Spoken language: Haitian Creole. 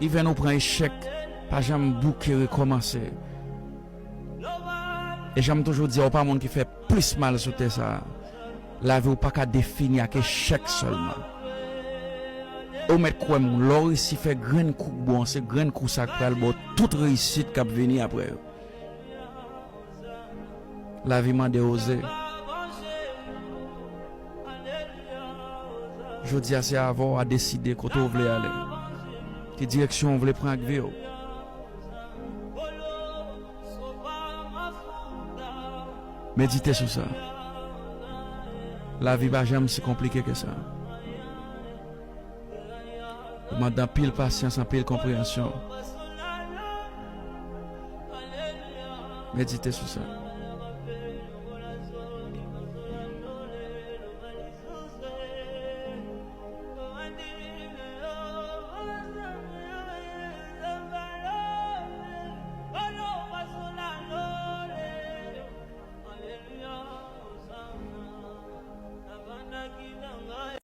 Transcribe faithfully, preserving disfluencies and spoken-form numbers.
Even ou pran echèk, pa janm bouke rekòmanse. E jan m toujou di a, ou pa moun ki fè plis mal sou tè sa a. Lavi w pa ka defini ak echèk sèlman. E w mèt kwè m, lè w resi fè grenn kou k bon an, se grenn kou sa k pral ba w tout reyisit k ap vini apre yo. Lavi mande oze. Jodi a se avè w a deside kote w vle ale, ki direksyon w vle pran ak vi w. Medite sou sa. Lavi pa janm si konplike ke sa. Li mande anpil pasyans, anpil konpreyansyon. Medite sou sa.